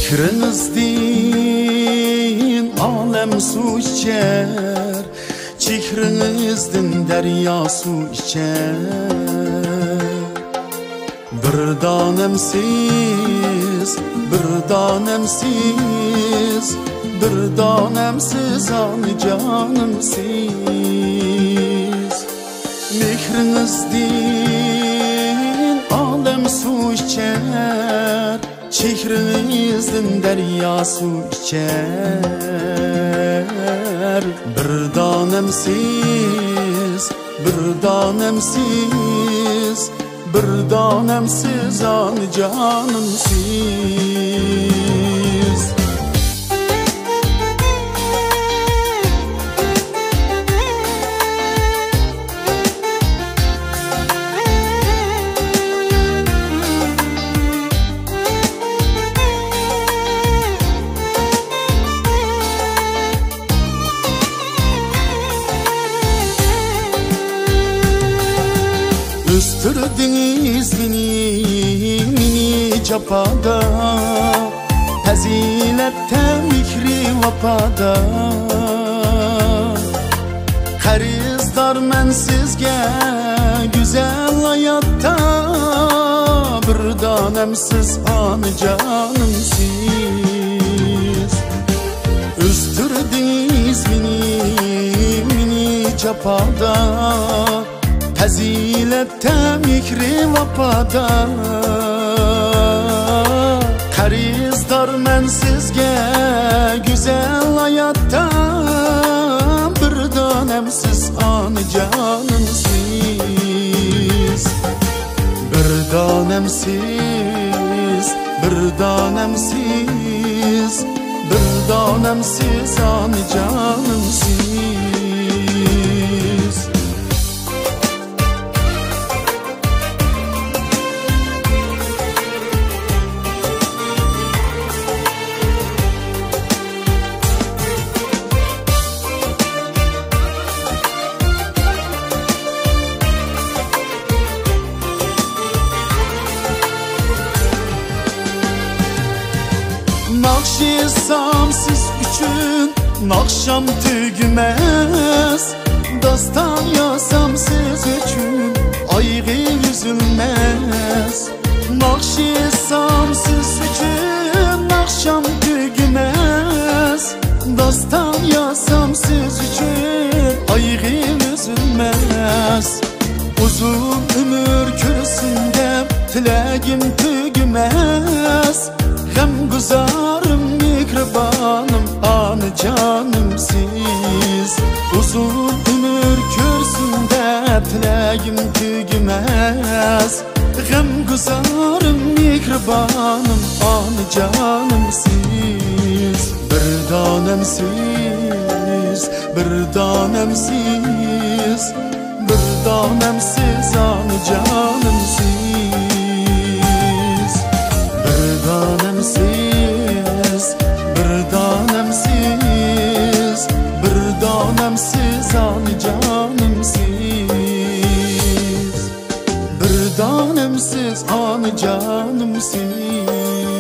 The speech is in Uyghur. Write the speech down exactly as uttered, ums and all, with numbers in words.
كىرىڭىزدىن ئالەم سۇ ئىچەر، چېھرىڭىزدىن دەريا سۇ ئىچەر. بىر دانەمسىز، بىر دانەمسىز، بىر دانەمسىز ئانىجانىمسىز. مېھرىڭىزدىن ئالەم سۇ ئىچەر، چېھرىڭىزدىن دەريا سۇ ئىچەر. بىر دانەمسىز، بىر دانەمسىز، بىر دانەمسىز ئانىجانىمسىز. ئۆستۈردىڭىز مېنى، مېنى جاپادا، پەزىلەتتە، مېھرى ۋاپادا. قەرزدارمەن سىزگە گۈزەل ھاياتتا، بىر دانەمسىز ئانىجانىمسىز. ئۆستۈردىڭىز مېنى، مېنى جاپادا، پەزىلەتتە، مېھرى ۋاپادا. قەرزدارمەن سىزگە گۈزەل ھاياتتا، بىر دانەمسىز ئانىجانىمسىز. بىر دانەمسىز، بىر دانەمسىز، بىر دانەمسىز ئانىجانىمسىز. ناخشا يازسام سىز ئۈچۈن، ناخشام تۈگىمەس. داستان يازسام سىز ئۈچۈن، ئايىغى ئۈزۈلمەس. ناخشا يازسام سىز ئۈچۈن، ناخشام تۈگىمەس. داستان يازسام سىز ئۈچۈن، ئايىغى ئۈزۈلمەس. ئۇزۇن ئۆمۈر كۆرسۇن دەپ تىلەگىم تۈگىمەس. غەمگۇزارىم، مېھرىبانىم، ئانىجانىمسىز. ئۇزۇن ئۆمۈر كۆرسۇن دەپ تىلەگىم تۈگىمەس. غەمگۇزارىم، مېھرىبانىم، ئانىجانىمسىز. بىر دانەمسىز، بىر دانەمسىز، بىر دانەمسىز ئانىجانىمسىز. بىر دانەمسىز، بىر دانەمسىز، بىر دانەمسىز ئانىجانىمسىز. بىر دانەمسىز ئانىجانىمسىز.